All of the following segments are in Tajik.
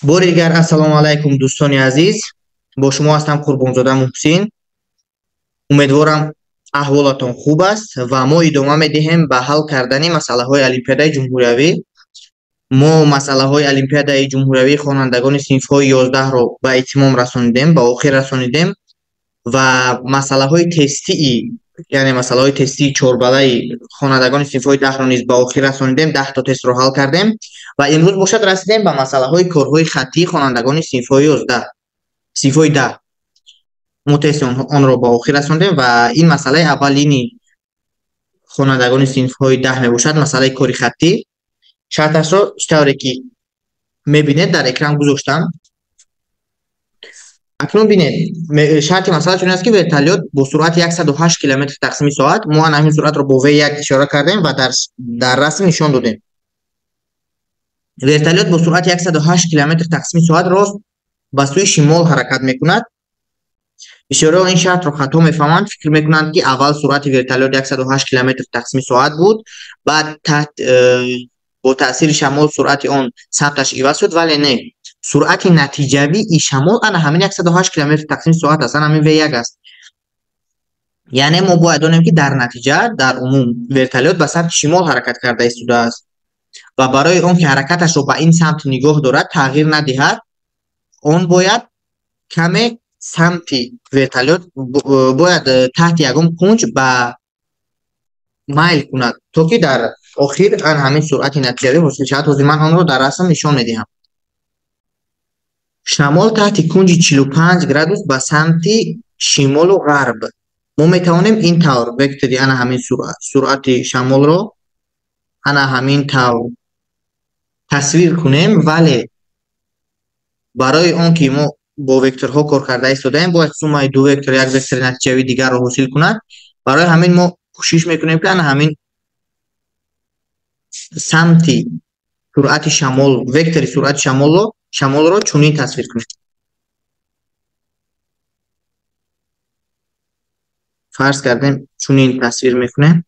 Бори дигар ассалому алайкум, дӯстони азиз. Бо шумо ҳастам Қурбонзода Муҳсин. Умедворам, аҳволатон хуб аст ва мо идома медиҳем ба ҳал кардани масъалаҳои Олимпиадаи ҷумҳуриявӣ. Мо масъалаҳои Олимпиадаи ҷумҳуриявии хонандагони синфҳои 11-ро ба итмом расонидем, ба охир расонидем ва масъалаҳои тестии, яъне масъалаҳои тестии чорбалаи хонандагони синфҳои 10-ро низ ба охир расонидем, 10 то тестро ҳал кардем ва имрӯз бошад расидем ба масъалаҳои корҳои хаттии хонандагони синфҳои 11, синфҳои 10. Мо тести онро ба охир расондем ва ин масъалаи аввалини хонандагони синфҳои 10 мебошад, масъалаи кори хаттӣ. Шарташро чӣ тавре ки мебинед, дар экран гузоштам. Акнун бинед, шарти масъала чунин аст, ки вертолёт бо суръати 108 километр тақсими соат, мо ана ҳамин суръатро бо В1 ишора кардем ва дар расм нишон додем, вертолёт бо суръати 108 километр тақсими соат рост ба сӯи шимол ҳаракат мекунад. Бисёриҳо ин шартро хато мефаҳманд, фикр мекунанд, ки аввал суръати вертолёт 108 километр тақсими соат буд, баъд таҳт бо таъсири шамол суръати он самташ иваз шуд, вале не, суръати натиҷавии шамол ана ҳамин 108 километр тақсими соат аст, ана ҳамин В1 аст. Яъне мо бояд донем, ки дар натиҷа, дар умум вертолёт ба самти шимол ҳаракат карда истодааст ва барои он ки ҳаракаташро ба ин самт нигоҳ дорад, тағйир надиҳад, он бояд каме самти вертолёт бояд таҳти ягон кунҷ ба майл кунад, то ки дар охир ан ҳамин суръати натиҷавӣ ҳосил шавад. Ҳозир ман онро дар расм нишон медиҳам. Шамол таҳти кунҷи 45 градус ба самти шимолу ғарб. Мо метавонем ин тавр вектори ана ҳамин суръати шамолро ана ҳамин тавр тасвир кунем, вале барои он ки мо бо векторҳо кор карда истодаем, бояд суммаи ду вектор як вектори натиҷавии дигарро ҳосил кунад. Барои ҳамин мо кӯшиш мекунем, ки ана ҳамин самти суръати шамол, вектори суръати шамолро чунин тасвир кунем. Фарз кардем, чунин тасвир мекунем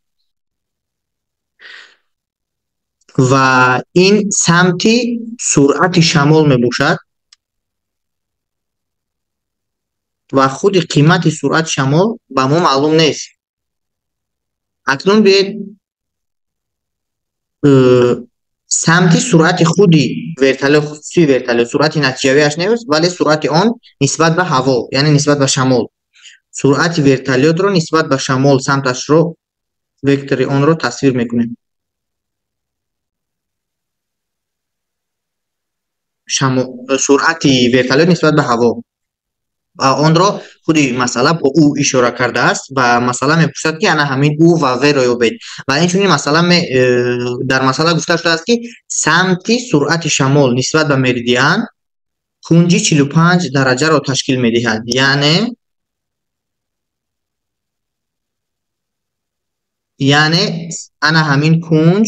ва ин самти суръати шамол мебошад ва худи қимати суръати шамол ба мо маълум нест. Акнун биёед самти суръати худи вертолёт, хусусии вертолёт, суръати натиҷавиаш нест, вале суръати он нисбат ба ҳаво, яъне нисбат ба шамол, суръати вертолётро нисбат ба шамол самташро, вектори онро тасвир мекунем. Суръати вертолёт нисбат ба ҳаво ва онро худи масъала бо У ишора кардааст ва масъала мепурсад, ки ана ҳамин У ва В-ро ёбед. Ва инчунин масъала дар масъала гуфта шудааст, ки самти суръати шамол нисбат ба меридиан кунҷи 45 дараҷаро ташкил медиҳад, яъне ана ҳамин кунҷ,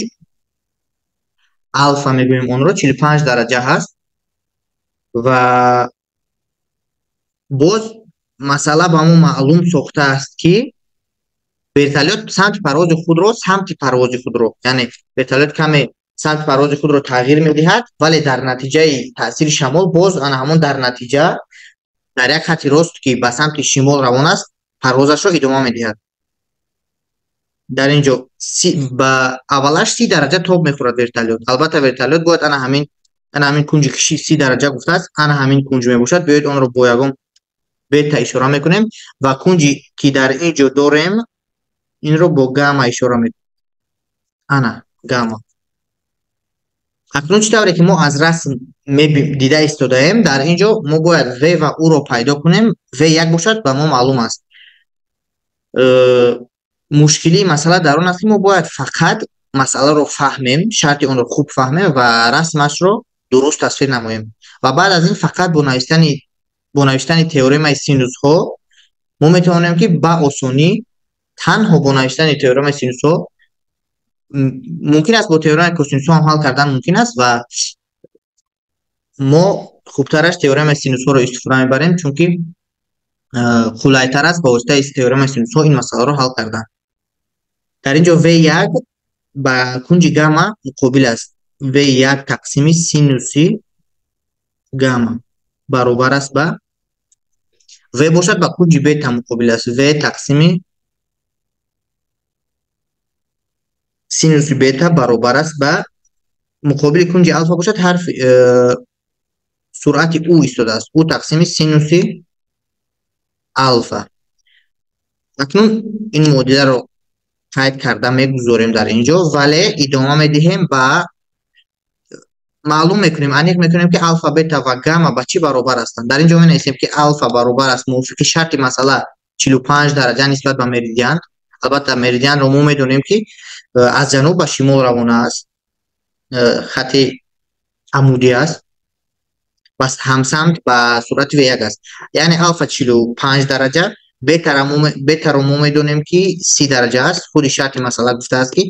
алфа мегӯем онро, 45 дараҷа ҳаст. Ва боз масъала ба мо маълум сохтааст, ки вертолёт самти парвози худро, яъне вертолёт каме самти парвози худро тағйир медиҳад, вале дар натиҷаи таъсири шамол боз ана ҳамон дар натиҷа дар як хатти рост, ки ба самти шимол равон аст, парвозашро идома медиҳад. Дар ин ҷо ба аввалаш 30 дараҷа тоб мехӯрад вертолёт. Албатта, вертолёт бояд ана ҳамин кунҷи ки 30 дараҷа гуфтааст, ана ҳамин кунҷ мебошад. Биёед, онро бо ягон бета ишора мекунем ва кунҷи ки дар ин ҷо дорем, инро бо гамма ишора мекунем, ана гамма. Акнун чӣ тавре ки мо аз расм дида истодаем, дар ин ҷо мо бояд В ва У-ро пайдо кунем. В1 бошад, ба мо маълум аст. Мушкилии масъала дар он аст, ки мо бояд фақат масъаларо фаҳмем, шарти онро хуб фаҳмем ва расмашро дуруст тасвир намоем ва баъд аз ин фақат бо навиштани теоремаи синусҳо мо метавонем, ки ба осонӣ, танҳо бо навиштани теоремаи синусҳо, мумкин аст, бо теоремаи косинусҳо ҳам ҳал кардан мумкин аст ва мо хубтараш теоремаи синусҳоро истифода мебарем, чунки қулайтар аст ба воситаи теоремаи синусҳо ин масъаларо ҳал кардан. Дар ин ҷо В1 ба кунҷи гамма муқобил аст. В1 тақсими синуси гамма баробар аст ба В бошад ба кунҷи бета муқобил аст. В тақсими синуси бета баробар аст ба муқобили кунҷи алфа бошад ҳарфи суръати ӯ истодааст. Ӯ тақсими синуси алфа. Акнун ин муодиларо қайд карда мегузорем дар ин ҷо, вале идома медиҳем ба маълум мекунем, аниқ мекунем ки алфа, бета ва гамма ба чӣ баробар ҳастанд. Дар ин ҷо менависем ки алфа баробар аст мувофиқи шарти масъала 45 дараҷа нисбат ба меридиан. Албатта меридианро мо медонем ки аз ҷануб ба шимол равона аст, хати амудӣ аст, пас ҳамсамт ба суръати V1 аст. Яъне алфа 45 дараҷа, бетаро мо медонем ки 30 дараҷа аст. Худи шарти масъала гуфтааст ки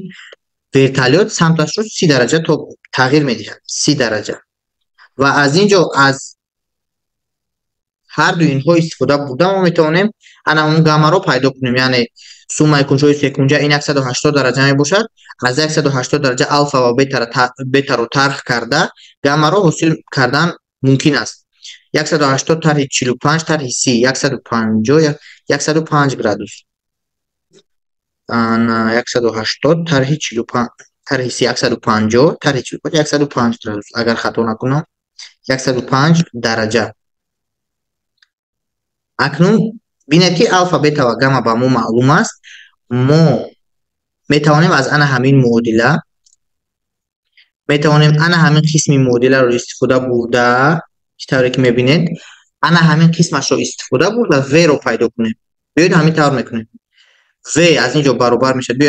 вертолёт самташро 30 дараҷа то тағйир медиҳад, 30 дараҷа. Ва аз ин ҷо аз ҳар ду инҳо истифода бурда мо метавонем ана он гаммаро пайдо кунем. Яъне суммаи кунҷҳои секунҷа ин 180 дараҷа мебошад. Аз 180 дараҷа алфа ва бетаро тарҳ карда гаммаро ҳосил кардан мумкин аст. 180 тарҳи 45 тарҳи 30, 150, 105 градус. Ана 180 тарҳи 45 тарҳи 30, 150 тарҳи 45, 105 градус. Агар хато накунам 105 дараҷа. Акнун бинед ки алфа, бета ва гамма ба мо маълум аст. Мо метавонем аз ана ҳамин муодила, метавонем ана ҳамин қисми муодиларо истифода бурда, чӣ тавре ки мебинед, ана ҳамин қисмашро истифода бурда V-ро пайдо кунем. Биёед ҳамин тавр мекунем. V аз ин ҷо баробар мешавад. Биё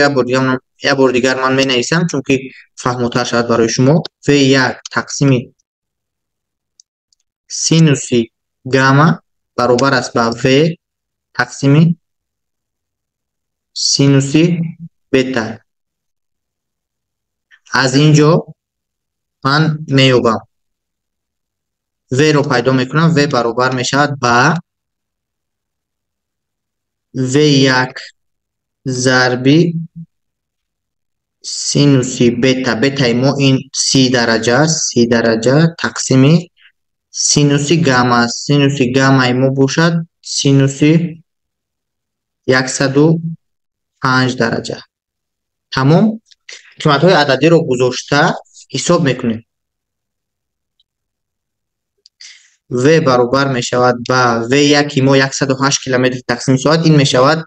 як бор дигар ман менависам, чунки фаҳмотар шавад барои шумо. V1 тақсими синуси гамма баробар аст ба V тақсими синуси бета. Аз ин ҷо ман меёбам. V-ро пайдо мекунам. V баробар мешавад ба V1 зарби синуси бета. Бетаи мо ин 30 дараҷа аст, 30 дараҷа тақсими синуси гамма. Синуси гаммаи мо бошад синуси 105 дараҷа. Тамом. Қиматҳои ададиро гузошта ҳисоб мекунем. V баробар мешавад ба V1 мо 108 километр тақсими соат, ин мешавад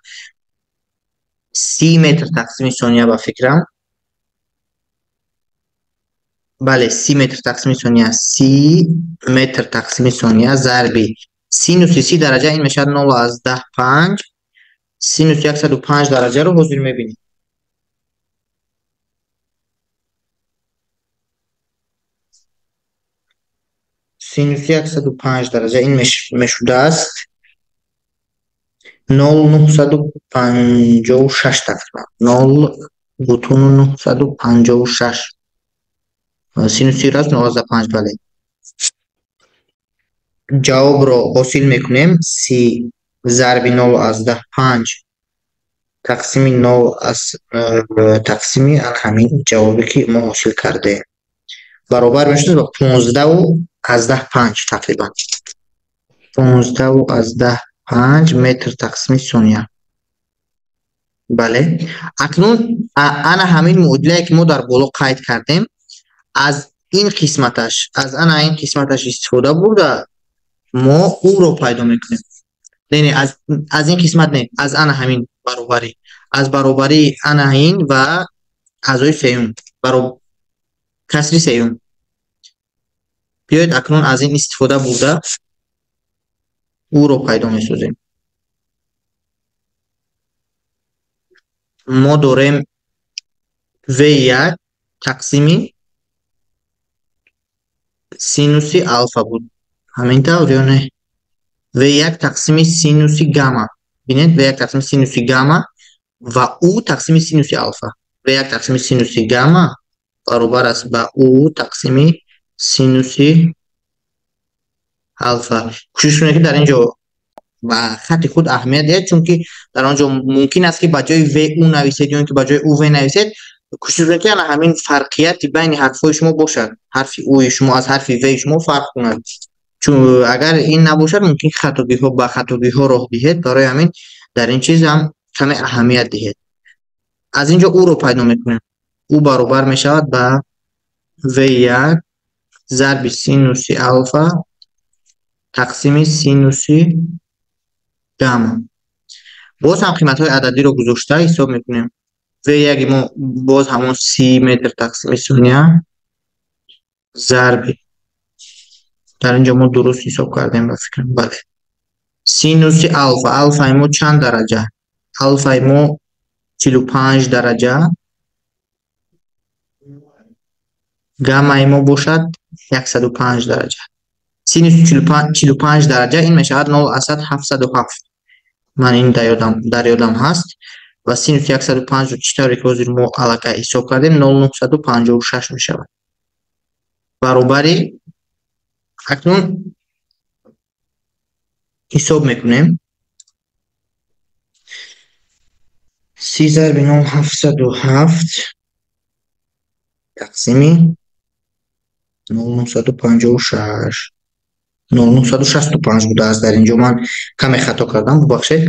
30 метр тақсими сония ба фикрам. Бале, 30 метр тақсими сония, 30 метр тақсими сония зарби синуси 30 дараҷа, ин мешавад 0.5. Синуси 105 дараҷаро ҳозир мебинем. Синуси 105 дараҷа ин мешудааст 0.956 тақрибан, 0.956. Синуси раст 0.5. Бале, ҷавобро ҳосил мекунем. 30 зарби 0.5 тақсими 0 аз тақсими ҳамин ҷавобе ки мо ҳосил кардаем баробар мешавад ба 15.5 тақрибан, 15.5 метр тақсими сония. Бале, акнун ана ҳамин муодилае ки мо дар боло қайд кардем, аз ин қисматаш, аз ана ин қисматаш истифода бурда мо ӯро пайдо мекунем. Не, аз ин қисмат не, аз ана ҳамин баробарӣ, аз баробарии ана ин ва аъзои сеюм, касри сеюм. Биёед акнун аз ин истифода бурда ӯро пайдо месозем. Мо дорем V1 тақсими синуси алфа буд. Ҳамин тавр ё не? V1 тақсими синуси гамма. Бинед, V1 тақсими синуси гамма ва U тақсими синуси алфа. V1 тақсими синуси гамма баробар аст ба U тақсими синуси алфа. Кӯшиш кунед ки дар ин ҷо ба хати худ аҳамият диҳед, чунки дар он ҷо мумкин аст ки ба ҷои V U нависед ё ин ки ба ҷои U V нависед. Кӯшиш кунед ки ана ҳамин фарқияти байни ҳарфҳои шумо бошад. Ҳарфи U-и шумо аз ҳарфи V-и шумо фарқ кунад. Чун агар ин набошад, мумкин хатогиҳо ба хатогиҳо роҳ диҳед. Барои ҳамин дар ин чиз ҳам каме аҳамият диҳед. Аз ин ҷо ӯро пайдо мекунем. Ӯ баробар мешавад ба V1 зарби синуси алфа тақсими синуси гамма. Боз ҳам қиматҳои ададиро гузошта ҳисоб мекунем. V1 мо боз ҳамон 30 метр тақсими сония зарби, дар ин ҷо мо дуруст ҳисоб кардем ба фикрам, бале, синуси алфа. Алфаи мо чанд дараҷа? Алфаи мо 45 дараҷа, гаммаи мо бошад 105 дараҷа. Синуси 45 дараҷа ин мешавад 0,707. Ман ин дар ёдам ҳаст. Ва синуси 105 чӣ тавре ки ҳозир мо аллакай ҳисоб кардем, 0,956 мешавад. Баробари акнун ҳисоб мекунем. 30 зарби 0,707 тақсими 0,956, 0,965 будааст. Дар ин ҷо ман каме хато кардам, бубахшед.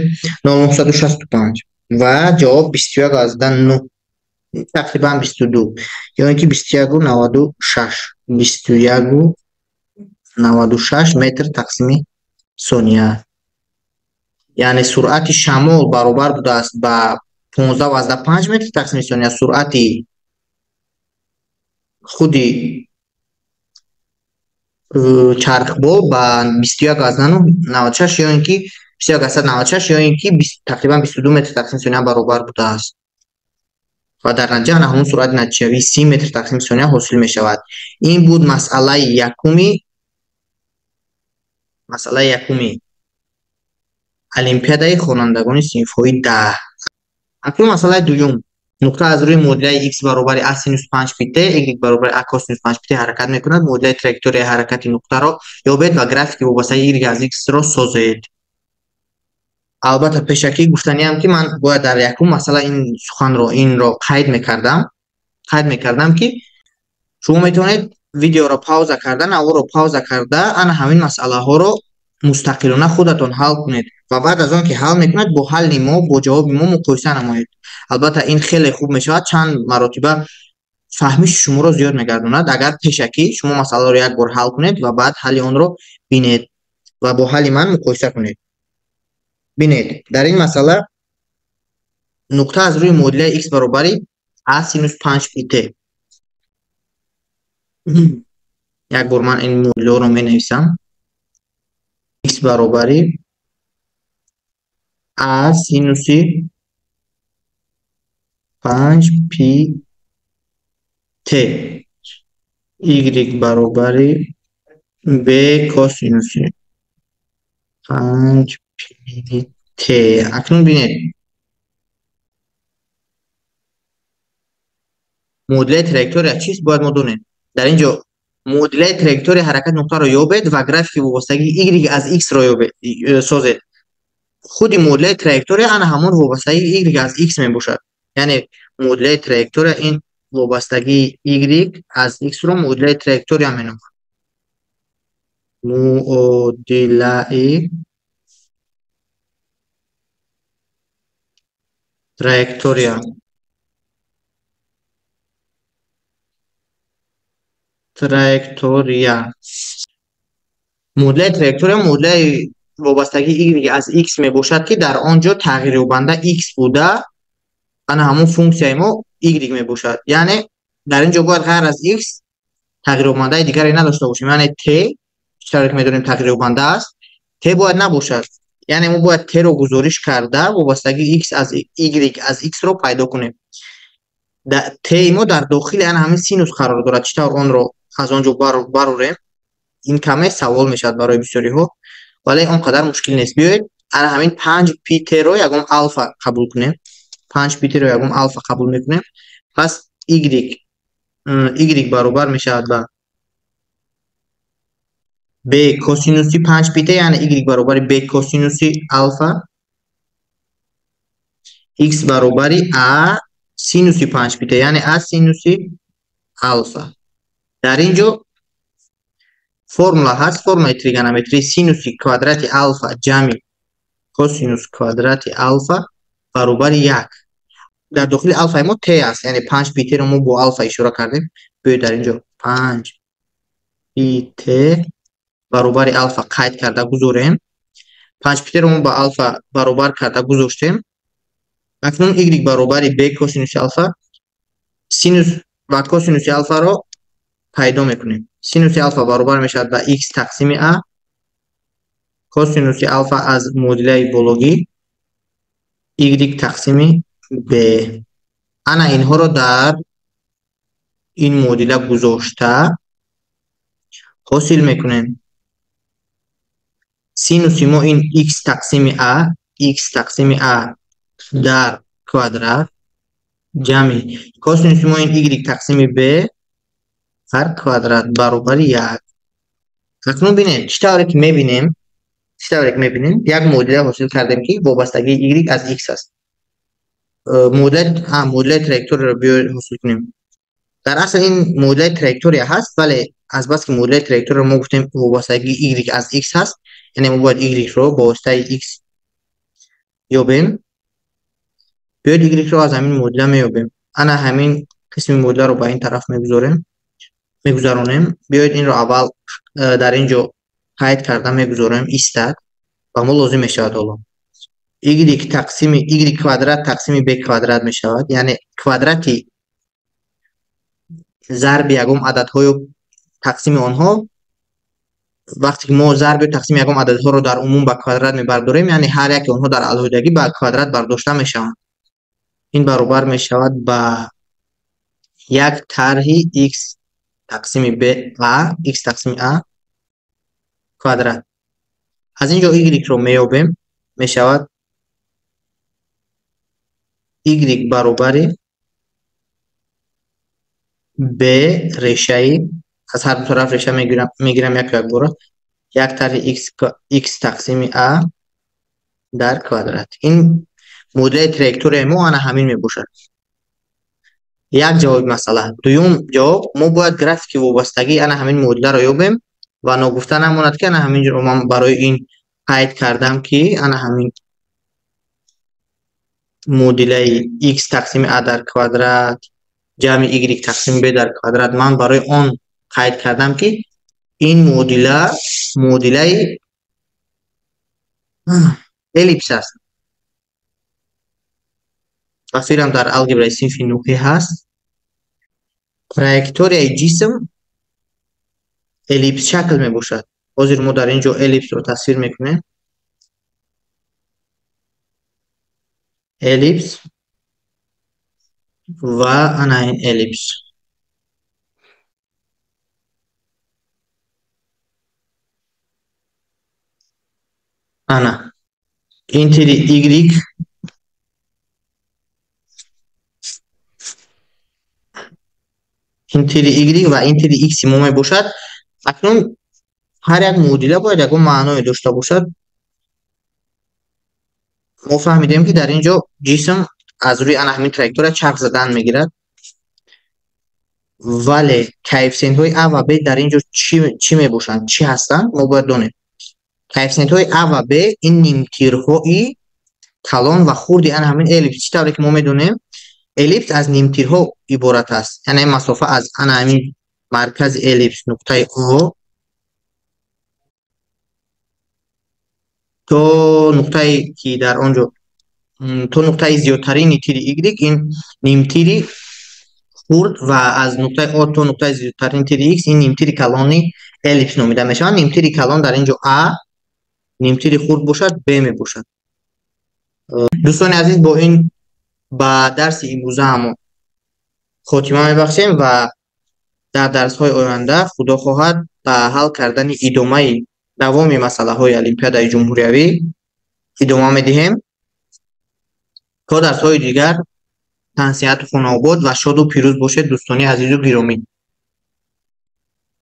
0,965 ва ҷавоб 21,9, тақрибан 22, ё ин ки 21,96, 21,96 метр тақсими сония. Яъне суръати шамол баробар будааст ба 15,5 метр тақсими сония. Суръати худи чархбол ба 21,96 ё ин ки 21,96 ё ин ки тақрибан 22 метр тақсими сония баробар будааст. Ва дар натиҷа ана ҳамон суръати натиҷавии 30 метр тақсими сония ҳосил мешавад. Ин буд масъалаи якуми олимпиадаи хонандагони синфҳои 10. Акнун масъалаи дуюм. Нуқта аз рӯи муодилаи x баробари a синус 5 пи t, y баробари a косинус 5 пи t ҳаракат мекунад. Муодилаи траекторияи ҳаракати нуқтаро ёбед ва графики вобастаи y аз x-ро созед. Албатта пешакӣ гуфтаниам ки ман бояд дар якум масъала ин суханро инро қайд мекардам ки шумо метавонед видеоро пауза карда, наворро пауза карда, ана ҳамин масъалаҳоро мустақилона худатон ҳал кунед ва баъд аз он ки ҳал мекунед, бо ҳалли мо, бо ҷавоби мо муқоиса намоед. Албатта ин хеле хуб мешавад, чанд маротиба фаҳмиши шуморо зиёд мегардонад, агар пешакӣ шумо масъаларо як бор ҳал кунед ва баъд ҳалли онро бинед ва бо ҳалли ман муқоиса кунед. Бинед, дар ин масъала нуқта аз рӯи муодилаи x баробари a синус 5 пи t. Як бор ман ин муодиларо менависам. X баробари a синуси 5 пи t, y баробари b косинуси 5 пи t. Акнун бинед, муодилаи траектория чист, бояд мо донем. Дар ин ҷо муодилаи траекторияи ҳаракати нуқтаро ёбед ва графики вобастагии y аз x-ро созед. Худи муодилаи траектория ана ҳамон вобастагии y аз x мебошад. Яъне муодилаи траектория ин вобастагии y аз x-ро муодилаи траектория меноманд. Муодилаи траектория. Траектория. Муодилаи траектория муодилаи вобастагии y аз x мебошад, ки дар он ҷо тағйирёбанда x буда, ана ҳамон функсияи мо y мебошад. Яъне дар ин ҷо бояд ғайр аз x тағйирёбандаи дигаре надошта бошем. Яъне t, чӣ тавре ки медонем тағйирёбанда аст, t бояд набошад. Яъне мо бояд t-ро гузориш карда вобастагии x аз y аз x-ро пайдо кунем. T мо дар дохили ана ҳамин синус қарор дорад. Чӣ тавр онро аз он ҷо барорем? Ин каме савол мешавад барои бисёриҳо, вале он қадар мушкил нест. Биёед ана ҳамин 5 пи t-ро ягон алфа қабул кунем. 5 пи t-ро ягон алфа қабул мекунем. Пас y баробар мешавад ба b косинуси 5 пи t, яъне y баробари b косинуси алфа, x баробари a синуси 5 пи t, яъне a синуси алфа. Дар ин ҷо Формула ҳаст, формулаи тригонометрии синуси квадрати алфа ҷамъи косинус квадрати алфа баробари 1. Дар дохили алфаи мо t аст, яъне 5 пи t-ро мо бо алфа ишора кардем. Биёед дар инҷо 5 пи t баробари алфа қайд карда гузорем. 5 пи t-ро мо ба алфа баробар карда гузоштем. Акнун y баробари b косинуси алфа, синус ва косинуси алфаро пайдо мекунем. Синуси алфа баробар мешавад ба x тақсими a, косинуси алфа аз муодилаи бологӣ y тақсими b. Ана инҳоро дар ин муодила гузошта ҳосил мекунем. Синуси мо ин x тақсими a, x тақсими a дар квадрат ҷамъи косинуси мо ин y тақсими b ҳар квадрат баробари 1. Акнун бинем, чӣ тавре ки мебинем, як муодила ҳосил кардем ки вобастагии y аз x аст. Муодилаи траекторияро биёед ҳосил кунем. Дар асл ин муодилаи траектория ҳаст, вале азбаски муодилаи траекторияро мо гуфтем вобастагии y аз x ҳаст, яъне мо бояд y-ро бо воситаи x ёбем. Биёед y-ро аз ҳамин муодила меёбем. Ана ҳамин қисми муодиларо ба ин тараф мегузаронем. Биёед инро аввал дар ин ҷо қайд карда мегузорем, истад ва мо лозим мешавад ҳоло. Y тақсими y квадрат тақсими b квадрат мешавад, яъне квадрати зарби ягон ададҳою тақсими онҳо. Вақте ки мо зарби тақсими ягон ададҳоро дар умум ба квадрат мебардорем, яъне ҳар яке онҳо дар алоҳидагӣ ба квадрат бардошта мешаванд. Ин баробар мешавад ба як тарҳи x тақсими b a, x тақсими a квадрат. Аз ин ҷо y-ро меёбем, мешавад y баробари b решаи, аз ҳар ду тараф реша мегирам як якбора, як тарҳи x тақсими a дар квадрат. Ин муодилаи траекторияи мо ана ҳамин мебошад. Як ҷавоби масъала. Дуюм ҷавоб, мо бояд графики вобастагии ана ҳамин муодиларо ёбем ва ногуфта намонад ки ана ҳамин ҷоро ман барои ин қайд кардам ки ана ҳамин муодилаи x тақсими a дар квадрат ҷамъи y тақсими b дар квадрат, ман барои он қайд кардам ки ин муодила муодилаи эллипс аст. Тасвирам дар алгебраи синфи нӯҳӣ ҳаст. Траекторияи ҷисм эллипс шакл мебошад. Ҳозир мо дар ин ҷо эллипсро тасвир мекунем. Эллипс ва ана ин эллипс. Ана ин тири y ин тири y ва ин тири x мо мебошад. Акнун ҳар як муодила бояд ягон маъное дошта бошад. Мо фаҳмидем ки дар ин ҷо ҷисм аз рӯи ана ҳамин траектория чарх задан мегирад, вале коэффисиентҳои а ва b дар ин ҷо чӣ мебошанд, чӣ ҳастанд, мо бояд донем. Коэффисиентҳои а ва b ин нимтирҳои калон ва хурди ана ҳамин эллипс. Чӣ тавре ки мо медонем, эллипс аз нимтирҳо иборат аст, яъне масофа аз ана ҳамин маркази эллипс нуқтаи О то нуқтае ки дар он ҷо то нуқтаи зиёдтарини тири y, ин нимтири хурд, ва аз нуқтаи О то нуқтаи зиёдтарини тири x ин нимтири калони эллипс номида мешавад. Нимтири калон дар ин ҷо А, нимтири хурд бошад Б мебошад. Дӯстони азиз, бо ин ба дарси имрӯзаамон хотима мебахшем ва дар дарсҳои оянда худо хоҳад ба ҳал кардани идомаи давоми масъалаҳои олимпиадаи ҷумҳуриявӣ идома медиҳем. То дарсҳои дигар тансиҳату хонаобод ва шоду пирӯз бошед, дӯстони азизу гиромӣ.